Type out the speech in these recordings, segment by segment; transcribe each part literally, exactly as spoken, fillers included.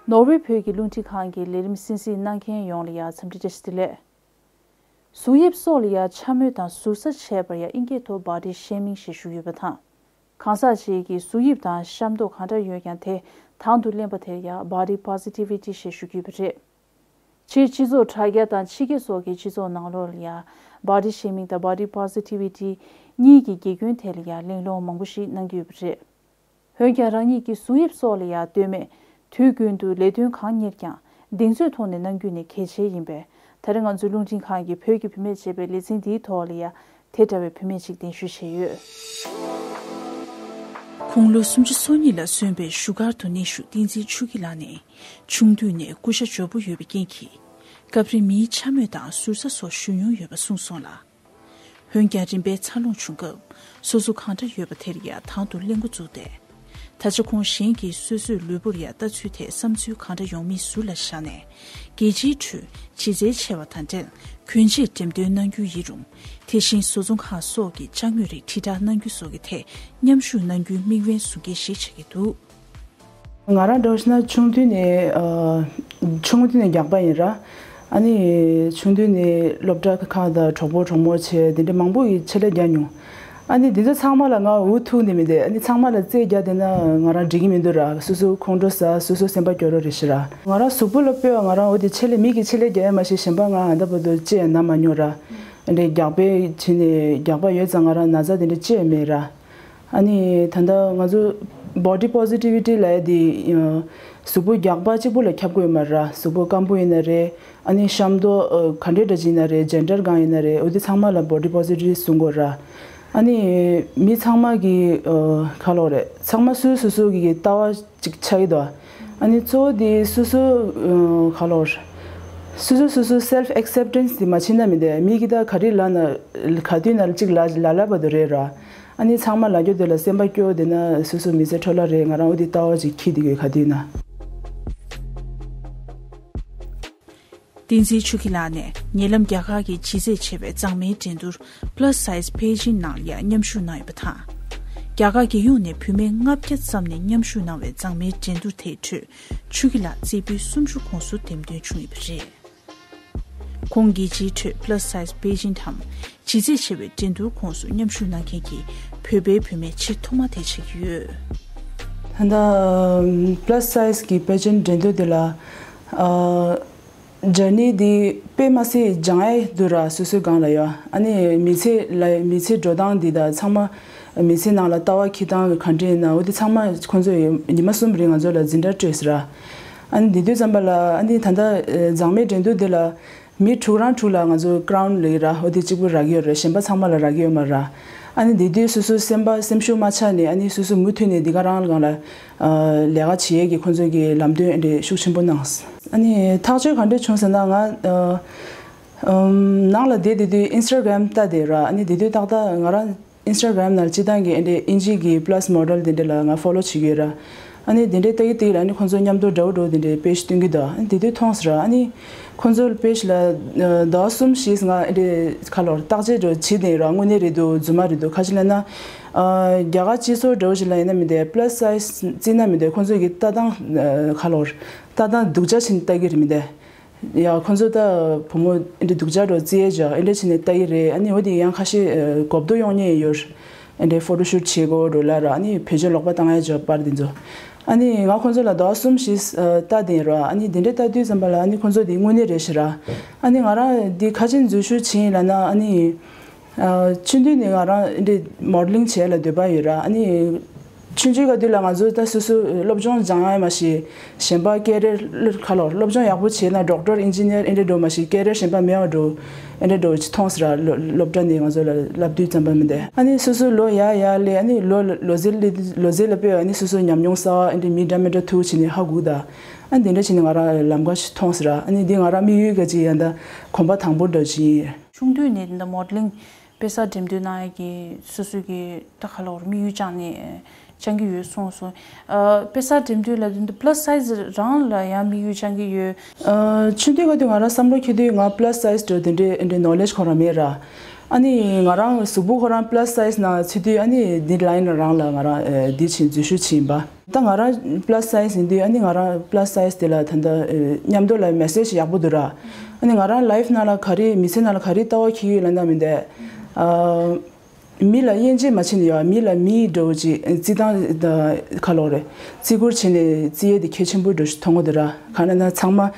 ནོར་ཝེ་བོད་ཀྱི་རླུང་འཕྲིན་ཁང་གི་ལས་རིམ་གསན་གཟིགས་གནང་མཁན་ཡོངས་ལ་ཡང་འཚམས་འདྲི་བཀྲ་ཤིས་བདེ་ལེགས། གཟུགས་དབྱིབས་སོགས་ལ་ཡང་འཕྱ་སྨོད་དང་ཟུར་ཟ་བྱས་པར་ཡང་ཨིན་སྐད་ཐོག་body shaming ཞེས་ཞུ་གི་ཡོད་པ་དང་། གང་ཟག་ཅིག་གི་གཟུགས་དབྱིབས་དང་ཤ་མདོག་གང་འདྲ་ཡོད་ཀྱང་དེ་དང་དུ་ལེན་པ་དེར་ཡང་body positivity ཞེས་ཞུ་གི་ཡོད་པ་རེད། སྤྱིར་སྤྱི་ཚོགས་དྲ་རྒྱ་དང་ཕྱི་རྒྱལ་སོགས་ཀྱི་སྤྱི་ཚོགས་ནང་ལོགས་ལ་ཡང་body shaming དང་body positivity གཉིས་ཀྱི་དགེ་སྐྱོན་ཐད་ལ་ཡང་གླེང་སློང་མང་པོ་ཞིག་གནང་གི་ཡོད་པ་རེད། འོན་ཀྱང་རང་ཉིད་ཀྱི་གཟུགས་དབྱིབས་སོགས་ལ་ཡང་ལྟོས་མེད། དུས་ཀུན་ཏུ་ལས་དོན་གང་གཉེར་ཀྱང་གདེང་ཚོད་ཐོག་ནས་གནང་རྒྱུ་ནི་གལ་ཆེ་ཡིན་པས། ད་རེས་ང་ཚོའི་རླུང་འཕྲིན་ཁང་གིས་བོད་ཀྱི་བུད་མེད་ཅེས་པའི་ལེ་ཚན་འདིའི་ཐོག་ལ་ཡང་དེ་འདྲ་བའི་བུད་མེད་ཅིག་གདན་ཞུ་བྱས་ཡོད། ཁོང་ལོ་སུམ་ཅུ་སོ་གཉིས་ལ་སོན་པའི་བཞུགས་སྒར་དུ་གནས་བཞུགས་བསྟན་འཛིན་ཆོས་སྐྱིད་ལགས་ནི་ཆུང་དུས་ནས་སྐུ་ཤ་འཇོ་པོ་ཡོད་པའི་རྐྱེན་གྱིས། སྐབས་རེ་མིའི་འཕྱ་སྨོད་དང་ཟུར་ཟ་སོགས་ཞུ་མྱོང་ཡོད་པ་གསུངས་སོང་ལ། འོན་ཀྱང་རིམ་པས་འཚར་ལོངས་བྱུང་སྐབས་སོ་སོ་གང་འདྲ་ཡོད་པ་དེར་ཡང་དང་དུ་གླེང་འགོ་བཙུགས་ཏེ། ད་ཆ་ཁོང་གཞན་གྱིས་སོ་སོའི་ལུས་པོར་ཡང་ལྟ་ཚུལ་ཐད་བསམ་ཚུལ་གང་འདྲ་ཡོང་མིན་ཟུར་ལ་བཞག་ནས། རྒྱལ་སྤྱིའི་ཁྲོད་ལྗིད་ཚད་ཆེ་བ་དང་འབྲེལ་གྱོན་ཆས་འགྲེམས་སྟོན་གནང་རྒྱུ་ཡིན་རུང་། དེ་བཞིན་བཟོ་ཚོང་ཁང་སོགས་ཀྱི་ཅ་དངོས་རིགས་དྲིལ་བསྒྲགས་གནང་རྒྱུ་སོགས་ཀྱི་ཐད་མཉམ་ཞུགས་གནང་རྒྱུའི་དམིགས་འབེན་བཟུང་མཁན་ཞིག་ཆགས་ཀྱི་འདུག། ང་རང་འདྲ་བོ་ཞིག་ན་ཆུང་དུས་ནས་ཨ། ཆུང་དུས་ནས་རྒྱགས་པ་ཡིན་ར། ཨ་ནི་ཆུང་དུས་ནས་སློབ་གྲྭ་ཁག་དང་གྲོགས་པོ་གྲོགས་མོ་བྱས་དེ་འདྲ་མང་པོ་ཡི་ཆེད་ལས་རྒྱག་མྱོང་། ཨ་ནི་དེ་ཚོ་ཚང་མ་ལ་ང་འུ་ཐུག་ནས་མི་བསྡད། ཨ་ནི་ཚང་མ་ལ་རྩེད་རྒྱག་བསྡད་ན་ང་རང་འགྲིག་གི་མི་འདུག་ར། སོ་སོ་ཁོང་ཁྲོ་ཟ། སོ་སོ་སེམས་པ་སྐྱོ་རོ་རེ་ཞིག་ར། ང་རང་གཟུགས་པོ་ལ་དཔེ་བ་ང་རང་འོ་དེ་ཆེད་ལས་མི་གི་ཆེད་ལས་རྒྱག་ཡ་མ་ཤེས་གཞན་པ་ང་ཨ་ད་བར་དུ་ཅི་ཡང་ན་མ་མྱོང་ར། ཨ་འདྲའི་རྒྱགས་པའི་བྱས་ནས་རྒྱགས་པ་ཡོད་ཙང་ང་རང་ན་ཚ་དེ་འདྲ་ཅི་ཡང་མེད་ར། ཨ་ནི་ད་ལྟ་ང་ཚོ་body positivity ལབ་ཡ་དེ་གཟུགས་པོ་རྒྱགས་པ་གཅིག་པུ་ལ་ཁྱབ་དགོས་མ་རེད། གཟུགས་པོ་སྐམ་པོ་ཡིན་ན་རེད། ཨ་ནི་ཤམ་ཐོག་ག་འདྲའི་འདྲ་ཅིག་ཡིན་ན་རེད། gender གང་ཡིན་ན་རེད། འོ་དེ་ཚང་མ་ལ་body positivity གསུང་དགོས་ར། ཨ་ནི་མི་ཚང་མ་གི་ག་ལབ་རེད། ཚང་མ་སོ་སོ་སོ་གི་ལྟ་བ་ཅིག་ཆགས་ཀྱི་འདུག། ཨ་ནི་གཙོ་བོ་དེ་སོ་སོ་ག་ལབ་རེད། སོ་སོ་སོ་སོ་self acceptance དེ་མ་བྱེད་ན་མི་འདུག། མི་གི་ད་ག་རེ་ལབ་ན་ག་དུས་ན་ཅིག་ལབ་ལབ་ལབ་པ་དེ་རེད་ར། ཨ་ནི་ཚང་མ་ལབ་རྒྱུ་དེ་ལ་སེམས་པ་སྐྱོ་བསྡད་ན་སོ་སོ་མི་ཚེ་འཕྲོ་བརླག་རེད། ང་རང་འོ་དེ་ལྟ་བ་ཅིག་འཁྱེར་བསྡད་ཡོད་ག་དུས་ན། བསྟན་འཛིན་ཆོས་སྐྱིད་ལགས་ནས་ཉེ་ལམ་རྒྱ་གར་གྱི་ལྗིད་ཚད་ཆེ་བའི་མཛངས་མའི་འགྲན་བསྡུར་plus size pageant ནང་ལ་ཡང་མཉམ་ཞུགས་གནང་ཡོད་པ་དང་། རྒྱ་གར་རྒྱལ་ཡོངས་ནས་བུད་མེད་ལྔ་བརྒྱ་ཙམ་ནས་མཉམ་ཞུགས་གནང་བའི་མཛངས་མའི་འགྲན་བསྡུར་དེའི་ཁྲོད་ཆོས་སྐྱིད་ལགས་རྩེ་ཕུད་སུམ་ཅུ་ཁོངས་སུ་འདེམས་ཐོན་བྱུང་ཡོད་པ་རེད། ཁོང་རྒྱལ་སྤྱིའི་ཁྲོད་plus size pageant འམ་ལྗིད་ཚད་ཆེ་བའི་འགྲན་བསྡུར་ཁོངས་སུ་མཉམ་ཞུགས་གནང་མཁན་གྱི་བོད་པའི་བུད་མེད་ཆེས་ཐོག་མ་དེ་ཆགས་ཀྱི་ཡོད། ད་ལྟ་plus size གི་pageant འགྲན་བསྡུར་དེ་ལ་ཨ། journey འདི་དཔེ་མ་སྲིད་སྦྱང་ཡས་འདུག་ར། སོ་སོའི་སྒང་ལ་ཡ། ཨ་ནི་མི་ཚེ་ལ་མི་ཚེ་འགྲོ་སྟངས་འདི་དང་ཚང་མ་མི་ཚེ་ནང་ལ་ལྟ་བ་འཁྱེར་སྟངས་ག་འདྲ་ཡིན་ན་འོ་དེ་ཚང་མ་ཁོང་ཚོས་ཉི་མ་གསུམ་རིང་ང་ཚོ་ལ་འཛིན་གྲྭ་སྤྲད་ཟེར་ར། ཨ་ནི་དེ་དུས་ཙམ་པ་ལ་ཨ་ནི་ད་ལྟ་མཛངས་མའི་འགྲན་བསྡུར་འདི་ལ་མི་དྲུག་རང་དྲུག་ལ་ང་ཚོ་crown ལབ་ཀྱི་ར། འོ་དེ་གཅིག་པུ་རག་གི་ཡོད་རེད། གཞན་པ་ཚང་མ་ལ་རག་གི་ཡོད་མ་རེད། ཨ་ནི་དེ་དུས་སོ་སོའི་སེམས་པ་སེམས་ཤུགས་མ་ཆག་ནས་ཨ་ནི་སོ་སོ་མུ་མཐུད་ནས་འདི་ག་རང་ལ་སྒང་ལ་ལས་ཀ་བྱེད་ཡས་ཀྱི་ཁོང་ཚོས་ཀྱི་ལམ་སྟོན་ཨ་འདྲས་ཤུགས་ཆེན་པོ་གནང་། ཨ་ནི་ཐག་གཅོད་ག་འདྲས་བྱུང་ཟེར་ན་ང་ནང་ལ་བསྡད་དེ་དུས་Instagram ལྟ་དེ་ར། ཨ་ནི་དེ་དུས་ཏག་ཏག་ང་རང་Instagram ནང་སྤྱིར་བཏང་གི་ཨ་འདྲས་དབྱིན་ཇི་གི་plus model དེ་འདྲས་ལ་ང་follow བྱེད་ཀྱི་ཡོད་ར། ཨ་ནི་དེ་འདྲས་ལྟ་གི་ལྟ་གི་ལ་ཨ་ནི་ཁོང་ཚོ་མཉམ་དུ་འདྲ་བོ་འདྲ་བོ་དེ་འདྲས་page སྟོན་གྱི་འདུག། ཨ་ནི་དེ་དུས་མཐོང་སོང་ར། ཨ་ནི་ཁོང་ཚོ་page ལ་ཟླ་བ་གསུམ་བཞི་ང་ཨ་འདྲས་ཁ་ལོར་བརྟག་དཔྱད་འདྲ་བོ་བྱེད་དེ་ར། དངོས་གནས་རེད་འདུག་རྫུན་མ་རེད་འདུག་ཁ་ཅིག་ལབ་ན། རྒྱ་གར་སྤྱི་ཚོགས་འདྲ་བོ་ཞིག་ལ་ཡིན་ན་མི་འདུག་plus size བརྩིས་ན་མི་འདུག་ཁོང་ཚོ་གི་ལྟ་སྟངས་ཁ་ལོར་ལྟ་སྟངས་སྡུག་ཅག་ཕྱིན་ལྟ་གི་རེད་མི་འདུག། ཡ་ཁོང་ཚོ་ད་བུ་མོ་འདི་སྡུག་ཅག་འགྲོ་རྩི་ཡས་ཅག་འདི་འདྲ་བྱས་ནས་ལྟ་གི་རེད། ཨ་ནི་འོ་དེ་ཡང་ཁ་ཤས་གོ་བསྡུར་ཡོང་མཁན་ཡོད། འདི་འདྲའི་ཕོ་ཊོ་ཤུཊ་བྱེད་དགོས་འགྲོ་ལ་ར། ཨ་ནི་བེད་སྤྱོད་ལོག་པ་བཏང་ཡས་ཅག་པར་འདི་ཚོ། ཨ་ནི་ང་ཁོང་ཚོ་ལ་ཟླ་བ་གསུམ་བཞི་ལྟ་དེ་ར། ཨ་ནི་འདི་འདྲའི་ལྟ་དུས་ཙམ་པ་ལ་ཨ་ནི་ཁོང་ཚོ་འདི་དངོས་གནས་རེད་ཤི་ར། ཨ་ནི་ང་རང་འདི་ཁ་ཆེ་འཛུལ་ཞུགས་བྱས་ཡིན་ལབ་ན་ཨ་ནི། ཆུང་དུས་ནས་ང་རང་འདི་མོ་ཌེ་ལིང་བྱེད་ལ་འདོད་པ་ཡོད་ར། ཨ་ནི། ཆུང་ཆུང་ག་དུས་ལ་ང་ཚོ་ད་སོ་སོ་སློབ་སྦྱོང་སྦྱང་ཡ་མ་ཤེས། གཞན་པ་ཀེ་རེར་ཁ་ལོར་སློབ་སྦྱོང་ཡག་པོ་བྱས་ན་ཌོག་ཊར་ཨིན་ཇི་ནི་ཡར་ཨེ་འདྲ་འགྲོ་མ་ཤེས། ཀེ་རེར་གཞན་པ་མེད་པ་འགྲོ། ཨེ་འདྲ་འགྲོ་ཅི་མཐོང་ས་ར། སློབ་གྲྭ་ནས་ང་ཚོ་ལ་བསླབ་དུས་ཙམ་པ་མི་འདུག། ཨ་ནི་སོ་སོ་ལོ་ཡར་ཡར་སླེབས། ཨ་ནི་ལོ་ལོ་ཟེར་ལོ་ཟེར་ལ་དཔེ་ཨ་ནི་སོ་སོ་ཉམས་མྱོང་གསར་པ་ཨེ་འདྲ་མི་འདྲ་མི་འདྲ་ཐུག་བྱས་ནས་ཧ་གོ་གི་ད། ཨ་ནི་དེ་འདྲ་བྱས་ནས་ང་རང་ལམ་ཁ་ཞིག་མཐོང་ས་ར། ཨ་ནི་འདི་ང་རང་དམིགས་ཡུལ་ག་ཅིག་ཡང་ད་གོམ་པ་དང་པོ་འདྲ་ཅིག་ཡིན། ཆུང་དུས་ནས་འདི་མོ་ཌེ་ལིང་དཔེ་གསར་འགྲེམས་སྟོན་གནང་ཡས་ཀྱི་སོ་སོའི་གི་ད་ག་ལོར་དམིགས་ཡུལ་བཅངས་ནས་བཅང་གི་ཡོད་གསུངས་སོང་། ཨ། དཔེ་གསར་འགྲེམས་སྟོན་ལབ་དུས་འདི་plus size རང་ལ་ཡང་དམིགས་ཡུལ་བཅངས་ཀྱི་ཡོད། ཨ། ཆུང་དུས་ག་དུས་ང་རང་བསམ་བློ་འཁྱེར་དུས་ང་plus size འདྲ་དེ་འདྲའི་འདྲའི་ནོ་ལེཇ་ཁོ་རང་མེད་ར། ཨ་ནི་ང་རང་གཟུགས་པོ་ཁོ་རང་plus size་ནང་ཚུད་དུས། ཨ་ནི་འདི་ལ་ཡིན་རང་ལ་ང་རང་ཨ་འདི་བྱིན་འཛུལ་ཞུགས་བྱིན་པ། ད་ང་རང་plus size་ཡིན་དུས། ཨ་ནི་ང་རང་plus size་དེ་ལ་ད་ལྟ་ཨ་མཉམ་དུ་ལ་message་ཡག་པོ་འདུག་ར། ཨ་ནི་ང་རང་life་ནང་ལ་ག་རེ་མི་ཚེ་ནང་ལ་ག་རེ་ལྟ་བ་འཁྱེར་ཡོད་ལབ་ན་མི་འདུག་ཨ། མི་ལ་དབྱེ་འབྱེད་མ་བྱས་ནས་ཡོད། མི་ལ་མིའི་འདྲ་བོ་ཅིག་བརྩི་སྟངས་ད་ག་ལོག་རེད། བརྩི་བཀུར་བྱས་ནས་བརྩི་ཡས་དེ་གལ་ཆེན་པོ་འདྲ་ཞིག་མཐོང་གི་འདུག་ར། གང་ལབ་ན་ཚང་མ་ཨ་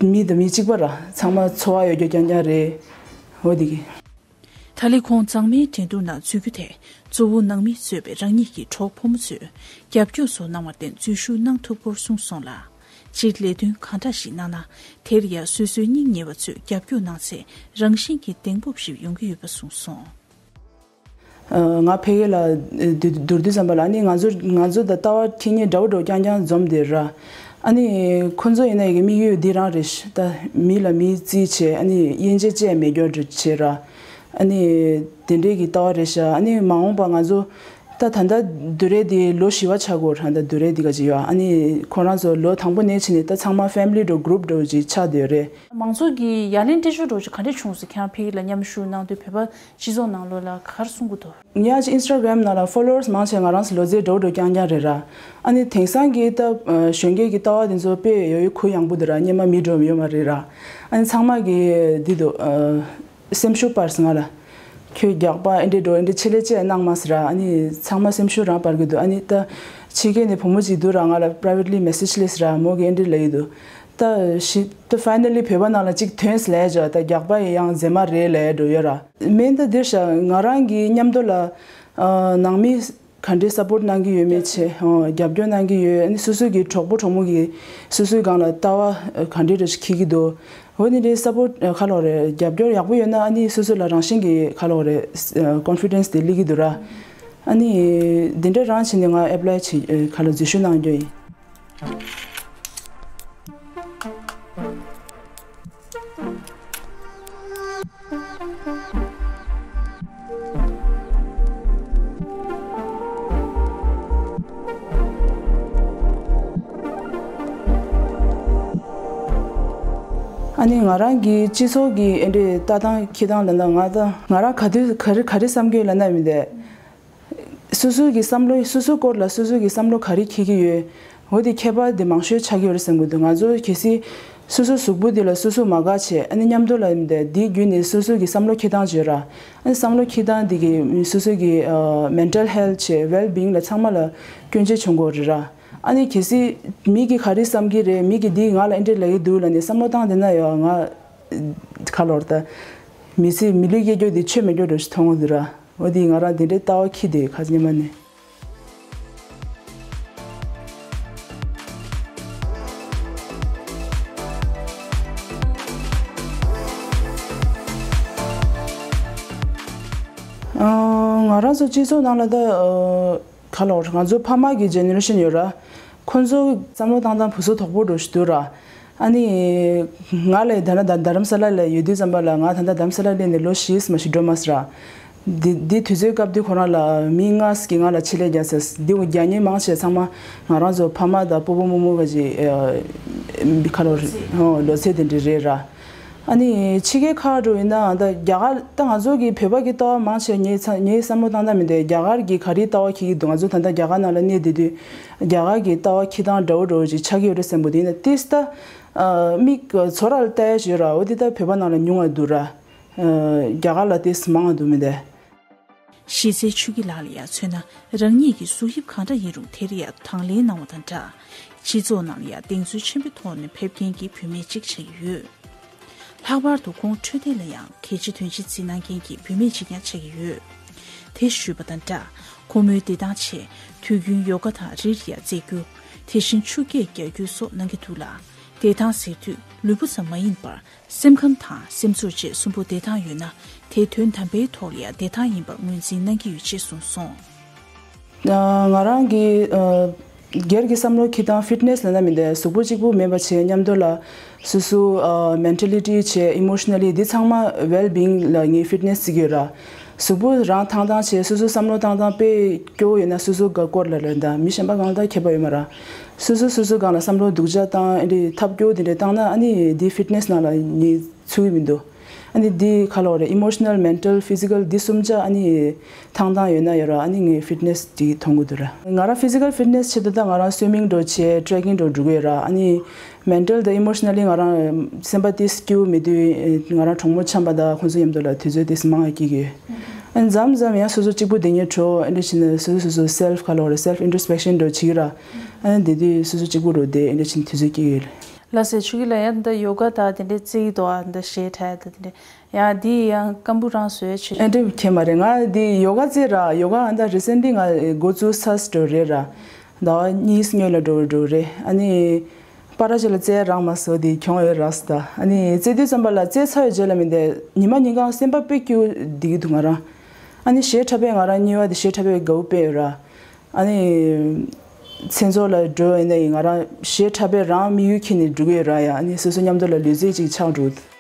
མི་དང་མི་གཅིག་པ་ར། ཚང་མ་འཚོ་བ་ཡོད་རྒྱུ་རྐྱང་རྐྱང་རེད། འོ་དེ་གི། ད་ལས་ཁོང་མཛངས་མའི་འགྲན་བསྡུར་ནང་འཛུལ་རྒྱུ་དེ་གཙོ་བོ་ནང་མིས་གཙོས་པའི་རང་ཉིད་ཀྱི་གྲོགས་ཕོ་མོ་ཚོས་རྒྱབ་སྐྱོར་སོགས་གནང་བར་བརྟེན་འཛུལ་ཞུགས་གནང་ཐུབ་སྐོར་གསུངས་སོང་ལ། སྤྱིར་ལས་དོན་གང་འདྲ་ཞིག་གནང་ན། དེར་ཡང་སོ་སོའི་སྙིང་ཉེ་བ་ཚོས་རྒྱབ་སྐྱོར་གནང་ཚེ་རང་བཞིན་གྱིས་གདེང་སྤོབས་ཤིག་ཡོང་གི་ཡོད་པ་གསུངས་སོང་། ཨ། ང་ཕ་གི་ལ་བསྡུ་བསྡུར་དུས་ཙམ་པ་ལ། ཨ་ནི་ང་ཚོ་ང་ཚོ་དང་ལྟ་བ་འཁྱེར་མཁན་འདྲ་བོ་འདྲ་བོ་རྐྱང་རྐྱང་འཛོམས་བསྡད་ར། ཨ་ནི་ཁོ་ཚོ་ཡིན་ན་ཡི་གེ་དམིགས་ཡུལ་འདི་རང་རེད་ཤག་ད་མི་ལ་མི་བརྩི་བྱས། ཨ་ནི་དབྱེ་འབྱེད་བཅས་མེད་རྒྱུ་འདྲ་བྱས་ར། ཨ་ནི་དེ་འདྲའི་གི་ལྟ་བ་རེད་ཤག་ཨ་ནི་མ་འོངས་པ་ང་ཚོ་ད་ད་ལྟ་བསྡུར་རེས་དེ་ལོ་བཞི་པ་ཆགས་ཀྱི་ཡོད་ར། ད་བསྡུར་རེས་དེ་ག་ཅིག་ཡོད། ཨ་ནི་ཁོ་རང་ཚོ་ལོ་དང་པོ་ནས་བྱས་ནས་ད་ཚང་མ་family་འདྲ་བོ་group་འདྲ་བོ་ཅིག་ཆགས་བསྡད་ཡོད་རེད། མང་ཚོགས་ཀྱི་ཡ་ལན་སྤྲད་ཕྱོགས་འདྲ་བོ་ཅིག་ག་འདྲས་བྱུང་སོང་། ཁྱེད་རང་ཕ་གི་ལ་མཉམ་ཞུགས་གནང་དུས་བོད་པ་སྤྱི་ཚོགས་ནང་ལོགས་ལ་ག་རེ་གསུང་གི་འདུག་ངས་ཨ་ཅེ་Instagram་ནང་ལ་followers་མང་ཆེ་ང་རང་ཚོ་ལོ་ཚད་འདྲ་བོ་འདྲ་བོ་རྐྱང་རྐྱང་རེད་ར། ཨ་ནི་དེང་སང་གི་ད་ཨ་གཞོན་སྐྱེས་ཀྱི་ལྟ་བ་དེ་ཚོ་དཔེ་ཡོད་ཡོད་གུ་ཡངས་པོ་འདུག་ར། སྔོན་མ་མི་འདྲ་བོ་ཡོད་མ་རེད་ར། ཨ་ནི་ཚང་མ་གི་འདི་འདུག་ཨ་སེམས་ཤུགས་སྤར་སོང་ང་ལ། ཁྱོད་རྒྱག་པ་ཨེ་འདྲས་འདྲ་བོ་ཨེ་འདྲས་ཆེད་ལས་ཅིག་གནང་མ་ཟེར་ར། ཨ་ནི་ཚང་མ་སེམས་ཤུགས་རང་སྤར་གི་འདུག་ཨ་ནི་ད་ཕྱི་རྒྱལ་ནས་བུ་མོ་ཅིག་འདུག་ར། ང་ལ་privately message་སླེབས་ཟེར་ར། མོ་གིས་ཨེ་འདྲས་ལབ་ཀྱི་འདུག་ད་ཤི་ད་finally་བོད་པ་ནང་ལ་གཅིག་ཐོན་ཟེར་ལབ་ཡ་ཅིག་ད་རྒྱག་པ་ཡི་ཡང་མཛེས་མ་རེད་ལབ་ཡ་འདྲ་བོ་ཡོད་ར། མེད་ད་འདིར་ཤག་ང་རང་གི་མཉམ་དུ་ལ་ཨ་ནང་མི་ག་འདྲའི་support་གནང་གི་ཡོད་མེད་བྱས། ཨོ་རྒྱབ་སྐྱོར་གནང་གི་ཡོད། ཨ་ནི་སོ་སོ་གི་གྲོགས་པོ་གྲོགས་མོ་གི་སོ་སོའི་སྒང་ལ་ལྟ་བ་ག་འདྲའི་རེ་ཞིག་འཁྱེར་གྱི་འདུག་འོ་ནི་འདྲའི་support་ག་ལོག་རེད། རྒྱབ་སྐྱོར་ཡག་པོ་ཡོད་ན་ཨ་ནི་སོ་སོ་ལ་རང་བཞིན་གྱི་ག་ལོག་རེད། confidence་དེ་སླེབས་ཀྱི་འདུག་ར། ཨ་ནི་འདི་འདྲ་རང་བྱས་ནས་ང་apply་བྱེད་ག་ལོག་འཛུལ་ཞུགས་གནང་རྒྱུ་ཡིན། ཨ་ནི་ང་རང་གི་སྤྱི་ཚོགས་ཀྱི་ཨེ་འདྲའི་ལྟ་སྟངས་འཁྱེར་སྟངས་ལབ་ན། ང་ད་ང་རང་ག་དུས་ག་རེ་ག་རེ་བསམ་གྱི་ཡོད་ལབ་ན་མི་འདུག་སོ་སོའི་གི་བསམ་བློ་སོ་སོའི་སྐོར་ལ་སོ་སོའི་གི་བསམ་བློ་ག་རེ་འཁྱེར་གྱི་ཡོད། འོ་དེ་ཁྱད་པར་དེ་མང་ཤོས་ཆགས་ཀྱི་ཡོད་རེད་བསམ་གྱི་འདུག་ང་ཚོ་གལ་སྲིད་སོ་སོའི་གཟུགས་པོ་དེ་ལ་སོ་སོ་མ་དགའ་བྱས། ཨ་ནི་མཉམ་དུ་ལ་མི་འདུག་དེའི་བརྒྱུད་ནས་སོ་སོའི་གི་བསམ་བློ་འཁྱེར་སྟངས་བརྗོད་ར། ཨ་ནི་བསམ་བློ་འཁྱེར་སྟངས་དེ་གི་སོ་སོའི་གི་ཨ་mental health་བྱས་well being་ལ་ཚང་མ་ལ་སྐྱོན་ཆ་བྱུང་གི་ཡོད་རེད་ར། ཨ་ནི་གལ་སྲིད་མི་གི་ག་རེ་བསམ་གྱི་རེད། མི་གི་འདིས་ང་ལ་ཨེ་འདྲས་ལབ་ཀྱི་འདུག་ལབ་ནས་བསམ་བློ་བཏང་བསྡད་ན་ཡང་ང་ག་ལོག་རེད། ད་མི་ཚེ་མི་ལུས་སྐྱེལ་རྒྱུ་དེ་ཆོ་མེད་རྒྱུ་འདྲ་ཞིག་མཐོང་གི་འདུག་ར། འོ་དེ་ང་རང་དེ་འདྲའི་ལྟ་བ་འཁྱེར་ཏེ་ཁ་སང་སྔོན་མ་ནས། ཨ། ང་རང་ཚོ་སྤྱི་ཚོགས་ནང་ལ་ད་ཨ་ག་ལོག་རེད། ང་ཚོ་ཕ་མ་གི་generation་ཡོད་ར། ཁོང་ཚོ་བསམ་བློ་བཏང་སྟངས་བུ་གསོ་དོག་པོ་འདྲ་ཞིག་འདུག་ར། ཨ་ནི་ང་ལ་ད་ལྟ་རྡ་རམ་ས་ལ་ལ་ཡོད་དུས་ཙམ་པ་ལ། ང་ད་ལྟ་རྡ་རམ་ས་ལ་སླེབས་ནས་ལོ་བཞི་ཙམ་ཞིག་འགྲོ་མ་སོང་ར། འདི་འདི་དུས་ཚོད་སྐབས་དེ་ཁོ་རང་ལ་མི་ལྔ་ཞིག་གིས་ང་ལ་ཆེད་ལས་རྒྱག་ཟེར། འདི་འོ་རྒྱག་མཁན་མང་ཆེ་ཚང་མ་ང་རང་ཚོ་ཕ་མ་དང་སྤོ་བོ་རྨོ་མོ་ག་ཅིག་ཨ་ག་ལོག་རེད། ཨོ་ལོ་ཚད་དེ་འདྲ་རེད་ར། ཨ་ནི་ཕྱི་རྒྱལ་ཁག་འགྲོ་ཡིན་ན་ད་རྒྱ་གར་ད་ང་ཚོ་གི་བོད་པ་གི་ལྟ་བ་མང་ཆེ་ངའི་ཚ་ངའི་བསམ་བློ་བཏང་སྟངས་མི་འདུག་རྒྱ་གར་གི་ག་རེ་ལྟ་བ་འཁྱེར་གྱི་འདུག་ང་ཚོ་ད་ལྟ་རྒྱ་གར་ནང་ལ་གནས་བསྡད་དུས་རྒྱ་གར་གི་ལྟ་བ་འཁྱེར་སྟངས་འདྲ་བོ་འདྲ་བོ་ཅིག་ཆགས་ཀྱི་ཡོད་རེད་བསམ་གྱི་འདུག་ཡིན་ན་ཏིས་ད་ཨ་མིག་ཚོ་ར་ལ་ལྟ་ཡ་ཞིག་ཡོད་ར། འོ་དེ་ད་བོད་པ་ནང་ལ་ཉུང་བ་འདུག་ར། ཨ་རྒྱ་གར་ལ་ཏིས་མང་བ་འདུག་མི་འདུག་གཞི་རྩའི་ཆོས་སྐྱིད་ལགས་ལ་ཡང་མཚོན་ན། རང་ཉིད་ཀྱི་གཟུགས་དབྱིབས་གང་འདྲ་ཡིན་རུང་དེར་ཡང་དང་ལེན་གནང་བ་དང་སྦྲགས། སྤྱི་ཚོགས་ནང་ལ་ཡང་གདེང་ཚོད་ཆེན་པོའི་ཐོག་ནས་ཕེབས་མཁན་གྱི་བུད་མེད་ཅིག་ཆགས་ཀྱི་ཡོད། ལྷག་པར་དུ་ཁོང་འཕྲོད་བསྟེན་ལ་ཡང་གལ་ཆེ་དོན་ཆེ་བརྩི་གནང་མཁན་གྱི་བུད་མེད་ཅིག་ཀྱང་ཆགས་ཀྱི་ཡོད། དེ་ཞུས་པ་དང་སྦྲགས། ཁོ་མོའི་བདེ་ཐང་ཆེད་དུས་རྒྱུན་ཡོ་ག་དང་རིར་ཡང་རྩེད་རྒྱུ། དེ་བཞིན་ཆུ་རྐྱལ་རྒྱག་རྒྱུ་སོགས་གནང་གི་འདུག་ལ། བདེ་ཐང་ཟེར་དུས་ལུས་པོ་ཙམ་མ་ཡིན་པར། སེམས་ཁམས་དང་སེམས་ཚོར་བཅས་གསུམ་པོ་བདེ་ཐང་ཡོད་ན། དེ་དོན་དམ་པའི་ཐོག་ལ་ཡང་བདེ་ཐང་ཡིན་པར་ངོས་འཛིན་གནང་གི་ཡོད་ཅེས་གསུངས་སོང་། ཨ་ང་རང་གི་ཨ་སྒེར་གྱི་བསམ་བློ་འཁྱེར་སྟངས་ཕིཊ་ནེས་ལབ་ན་མི་འདུག་གཟུགས་པོ་གཅིག་པུ་མེད་པ་བྱས་མཉམ་དུ་ལ་སོ་སོ་ཨ་མེན་ཊ་ལི་ཊི་བྱས་ཨི་མོ་ཤ་ན་ལི་འདི་ཚང་མ་ཝེལ་བིང་ལ་ངས་ཕིཊ་ནེས་བརྩི་གི་ཡོད་ར། གཟུགས་པོ་རང་ཐང་ཐང་བྱས་སོ་སོ་བསམ་བློ་བཏང་སྟངས་དཔེ་སྐྱོ་བོ་ཡོད་ན་སོ་སོ་ག་སྐོར་ལ་རེད། ད་མི་གཞན་པ་གང་ལ་ད་ཁྱད་པར་ཡོད་མ་ར། སོ་སོ་སོ་སོ་སྒང་ལ་བསམ་བློ་སྡུག་ཅག་བཏང་ཨེ་འདྲའི་ཐབས་སྐྱོ་བོ་དེ་འདྲ་བཏང་ན་ཨ་ནི་འདི་ཕིཊ་ནེས་ནང་ལ་ངས་ཚུད་ཀྱི་མི་འདུག་ཨ་ནི་འདི་ག་ལབ་དགོས་རེད། emotional, mental, physical འདི་གསུམ་ཆ་ཨ་ནི་ཐང་ཐང་ཡོད་ན་ཡོད་ར། ཨ་ནི་ངས་fitness འདི་མཐོང་གི་འདུག་ར། ང་རང་physical fitness ཆེད་དུ་ད་ང་རང་swimming འགྲོ་བྱས། trekking འགྲོ་འགྲོ་གི་ཡོད་ར། ཨ་ནི་mental དང་emotionally ང་རང་སེམས་པ་ཏིས་སྐྱིད་པོ་མེད་དུས་ང་རང་གྲོགས་མོ་འཆམ་པ་དང་ཁོང་ཚོ་མཉམ་དུ་ལ་དུས་ཚོད་ཏིས་མང་ང་སྐྱེལ་གི་ཡོད། ཨ་ནི་མཚམས་མཚམས་ཡང་སོ་སོ་གཅིག་པུ་བསྡད་སྙིང་བྲོ། ཨ་འདྲ་བྱས་ནས་སོ་སོ་སོ་སོ་self ག་ལབ་དགོས་རེད། self introspection འགྲོ་བྱེད་ཀྱི་ར། ཨ་ནི་དེ་དུས་སོ་སོ་གཅིག་པུ་འགྲོ་བསྡད། ཨ་འདྲ་བྱས་ནས་དུས་ཚོད་སྐྱེལ་གི་ཡོད། ལགས་སེ། ཆོས་སྐྱིད་ལགས། ཡང་འདི་ཡོ་ག་དང་དེ་འདྲའི་རྩེད་ཀྱི་འདུག་ཨ། འདི་གཞས་འཁྲབ་དང་དེ་འདྲ། ཡང་འདི་ཡང་སྐམ་པོ་རང་བཟོས་བྱས། ཨེ་འདྲ་ཁྱད་མ་རེད། ང་འདི་ཡོ་ག་རྩེད་ར། ཡོ་ག་ཨ་ད་recently ང་འགོ་བཙུགས་ཚར་འགྲོ་རེད་ར། ཟླ་བ་གཉིས་སྔོན་ལ་འགྲོ་འགྲོ་རེད། ཨ་ནི་པར་ཅིག་ལ་རྩེད་རང་མ་སོ་དེ་གྱོང་ཡོད་ར་སོ། ད་ཨ་ནི་རྩེད་དུས་ཙམ་པ་ལ་རྩེད་ཚར་བའི་རྗེས་ལ་མི་འདི་ཉི་མ་ཉིན་གང་སེམས་པ་དཔེ་སྐྱིད་པོ་བསྡད་ཀྱི་འདུག་ང་རང་། ཨ་ནི་གཞས་འཁྲབ་པའི་ང་རང་གཉིས་པ་དེ་གཞས་འཁྲབ་པའི་དགའ་པོ་དཔེ་ཡོད་ར། ཨ་ནི་མཚན་ཚོགས་ལ་འགྲོ་ཡིན་ན་ཡིན། ང་རང་གཞས་འཁྲབ་པའི་རང་དམིགས་ཡུལ་འཁྱེར་ནས་འགྲོ་གི་ཡོད་ར་ཡ། ཨ་ནི་སོ་སོ་མཉམ་དུ་ལ་ལུས་རྩལ་ཅིག་ཆགས་འགྲོ།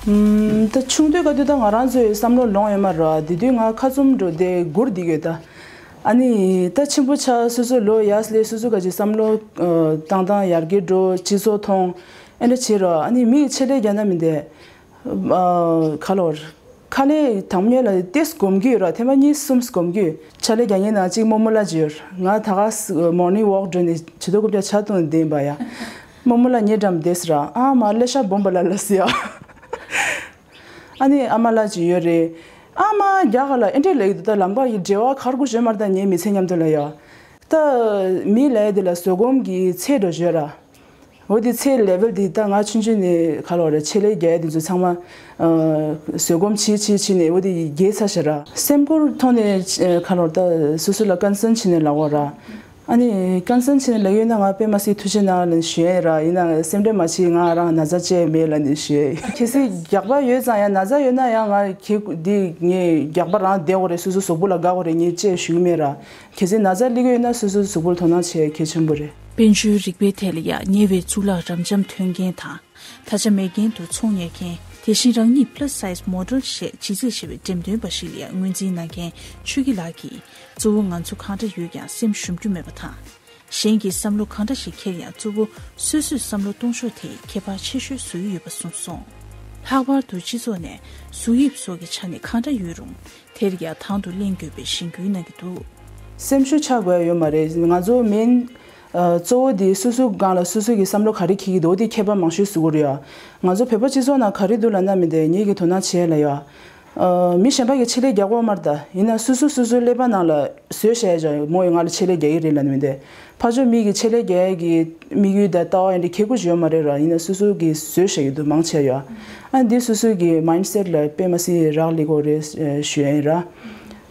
ཨུམ། ད་ཆུང་དུས་ག་དུས་ད་ང་རང་ཚོའི་བསམ་བློ་ལོང་ཡོད་མ་རེད། དེ་དུས་ང་ཁ་བཙུམ་འགྲོ་དེ་སྒུར་བསྡད་ཡོད་ད། ཨ་ནི་ད་ཆེན་པོ་ཆགས་སོ་སོ་ལོ་ཡར་སླེབས་སོ་སོ་ག་ཅིག་བསམ་བློ་ཨ་བཏང་སྟངས་ཡར་རྒྱས་འགྲོ། སྤྱི་ཚོགས་མཐོང་། ཨེ་འདྲ་བྱེད་རོགས། ཨ་ནི་མི་ཡི་ཆེད་ལས་རྒྱག་ན་མི་འདི་ཨ་ག་ལབ་དགོས་རེད། ཁ་ལས་དང་པོ་ཉིད་ལ་ཏིས་སྒོམ་གྱི་ཡོད་ར། ཐེངས་མ་གཉིས་གསུམ་སྒོམ་གྱི་ཡོད། ཕྱག་ལས་རྒྱག་མཁན་ནང་གཅིག་རྨོ་མོ་ལགས་ཅིག་ཡོད་ར། ང་ད་ག་ས་morning walk འགྲོ་ནས་བྱི་དོར་རྐུབ་བཀྱག་ཆ་བཏང་བསྡད་པ་ཡ། རྨོ་མོ་ལགས་ཉེ་འགྲམ་བསྡད་ཟེར་ར། ཨ་མ་ཀླད་ཤག་སྦོམ་པ་ལ་ལ་ཟེར་ཡ། ཨ་ནི་ཨ་མ་ལགས་ཅིག་ཡོད་རེད། ཨ་མ་རྒྱ་གར་ལ་ཨེ་འདྲས་ལབ་ཀྱི་འདུག་ད་ལམ་ཁ་ཡི་འབྲེལ་བ་ཁར་ཁུ་ཞོན་མར་ད་ངའི་མི་ཚེ་མཉམ་དུ་ལ་ཡ། ད་མི་ལབ་ཡ་དེ་ལ་བཟོད་སྒོམ་གྱི་ཚད་འགྲོ་བརྗོད་ར། འོ་དེ་ཚེ་level དེ་ད་ང་ཆུང་ཆུང་ནས་ག་ལབ་རེད། ཆེད་ལས་རྒྱག་ཡ་དེ་ཚོ་ཚང་མ་ཨ་བཟོད་སྒོམ་བྱེད་བྱེད་བྱེད་ནས་འོ་དེ་རྒྱས་ཚར་ཤག་ར། སེམས་ཁུར་ཐོག་ནས་ཨ་ག་ལབ་རེད། ད་སོ་སོ་ལ་concern བྱས་ནས་ལབ་དགོས་ར། ཨ་ནི་concern བྱས་ནས་ལབ་ཡོད་ན་ང་དཔེ་མ་སྲིད་ཐུགས་རྗེ་གནང་ལབ་ནས་ཞུ་ཡ་ཡིན་ར། ཡིན་ནའང་སེམས་ཁྲལ་མ་བྱེད། ང་རང་ན་ཚ་ཅིག་མེད་ལབ་ནས་ཞུ་ཡ་ཡིན། གལ་སྲིད་རྒྱགས་པ་ཡོད་ཙང་ཡང་ན་ཚ་ཡོད་ན་ཡང་ང་གི་འདི་ངས་རྒྱགས་པ་རང་བསྡད་དགོས་རེད། སོ་སོ་གཟུགས་པོ་ལ་དགའ་དགོས་རེད། ངས་ཅིག་ཞུ་གི་མེད་ར། གལ་སྲིད་ན་ཚ་སླེབས་ཀྱི་ཡོད་ན་སོ་སོའི་གཟུགས་པོར་དོ་སྣང་བྱེད་ཡ་གལ་ཆེན་པོ་རེད། དཔལ་འབྱོར་རིག་པའི་ཐད་ལ་ཡང་ཉེ་བའི་གཙུག་ལག་རབ་འབྱམས་ཐོན་མཁན་དང་། ད་ཆ་མེད་མཁན་དུ་ཚོང་གཉེར་མཁན། དེ་བཞིན་རང་ཉིད་plus size model ཞེས་ལྗིད་ཚད་ཆེ་བའི་འགྲེམས་སྟོན་པ་ཞིག་ལ་ཡང་ངོས་འཛིན་གནང་མཁན་ཆོས་སྐྱིད་ལགས་ཀྱིས། གཙོ་བོ་ང་ཚོ་གང་འདྲ་ཡོད་ཀྱང་སེམས་ཞུམ་རྒྱུ་མེད་པ་དང་། གཞན་གྱི་བསམ་བློ་གང་འདྲ་ཞིག་འཁྱེར་ཡང་། གཙོ་བོ་སོ་སོས་བསམ་བློ་གཏོང་ཕྱོགས་དེ་ཁྱད་པར་ཆེ་ཤོས་བཟོ་ཡི་ཡོད་པ་གསུངས་སོང་། ལྷག་པར་དུ་སྤྱི་ཚོགས་ནས་གཟུགས་དབྱིབས་སོགས་ཀྱི་ཆ་ནས་གང་འདྲ་ཡོད་རུང་། དེར་ཡང་དང་དུ་ལེན་དགོས་པའི་གཞེན་སྐུལ་གནང་གི་འདུག་སེམས་ཤུགས་ཆག་དགོས་ཡ་ཡོད་མ་རེད། ང་ཚོ་མིན། ཨ་གཙོ་བོ་དེ་སོ་སོའི་སྒང་ལ་སོ་སོ་གི་བསམ་བློ་ག་རེ་འཁྱེར་གྱི་འདུག་དེ་ཁྱད་པར་མང་ཤོས་བཟོ་གི་རེད་ཡ། ང་ཚོ་བོད་པ་སྤྱི་ཚོགས་ནང་ག་རེ་འདུག་ལབ་ན་མི་འདི་ངེད་ཀྱིས་དོ་སྣང་བྱེད་ཡ་ལ་ཡ། ཨ་མི་གཞན་པ་གིས་ཆེད་ལས་རྒྱག་དགོས་མ་རེད་ད། ཡིན་ན་སོ་སོ་སོ་སོའི་ཀླད་པ་ནང་ལ་བཟོས་བཞག་ཡ་ཅིག་མོ་ཡིས་ང་ལ་ཆེད་ལས་རྒྱག་གི་རེད་ལབ་ནས་མི་འདི། ཕར་ཕྱོགས་མི་གིས་ཆེད་ལས་རྒྱག་ཡ་གི་དམིགས་ཡུལ་དང་ལྟ་བ་ཡིན་འདྲ་ཁེ་ཁུ་ཞིག་ཡོད་མ་རེད་ར། ཡིན་ན་སོ་སོ་གིས་བཟོས་བཞག་གི་འདུག་མང་ཆེ་ཡ། ཨ་འདི་སོ་སོ་གི་mindset ལ་དཔེ་མ་སྲིད་རག་ལས་ཀྱི་ཡོད་རེད་ཞུ་ཡ་ཡིན་ར།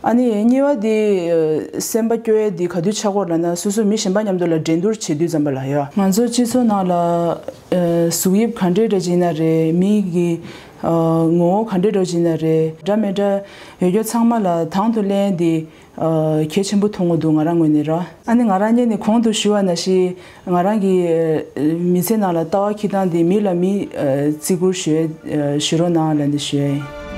ཨ་ནི་གཉིས་པ་འདི་ཨ་སེམས་པ་སྐྱོ་ཡ་འདི་ག་དུས་ཆགས་ཀྱི་ཡོད་རེད་ལབ་ན། སོ་སོ་མི་གཞན་པ་མཉམ་དུ་ལ་འགྲན་བསྡུར་བྱེད་དུས་ཙམ་པ་ལ་ཡ། ང་ཚོ་སྤྱི་ཚོགས་ནང་ལ་ཨ་གཟུགས་དབྱིབས་ག་འདྲའི་འདྲ་ཅིག་ཡིན་ན་རེད། མི་གི་ཨ་ངོ་བོ་ག་འདྲའི་འདྲ་ཅིག་ཡིན་ན་རེད། འདྲ་མི་འདྲ་ཡོད་རྒྱུ་ཚང་མ་ལ་དང་དུ་ལེན་འདི་ཨ་གལ་ཆེན་པོ་མཐོང་གི་འདུག་ང་རང་ངོས་ནས་ར། ཨ་ནི་ང་རང་ཉིད་ནས་གོང་དུ་ཞུས་པ་ནང་བཞིན་ང་རང་གི་ཨ་མི་ཚེ་ནང་ལ་ལྟ་བ་འཁྱེར་སྟངས་འདི་མི་ལ་མི་ཨ་བརྩི་བཀུར་ཞུ་ཨ་ཞུ་རོགས་གནང་ལབ་ནས་ཞུ་ཡ་ཡིན།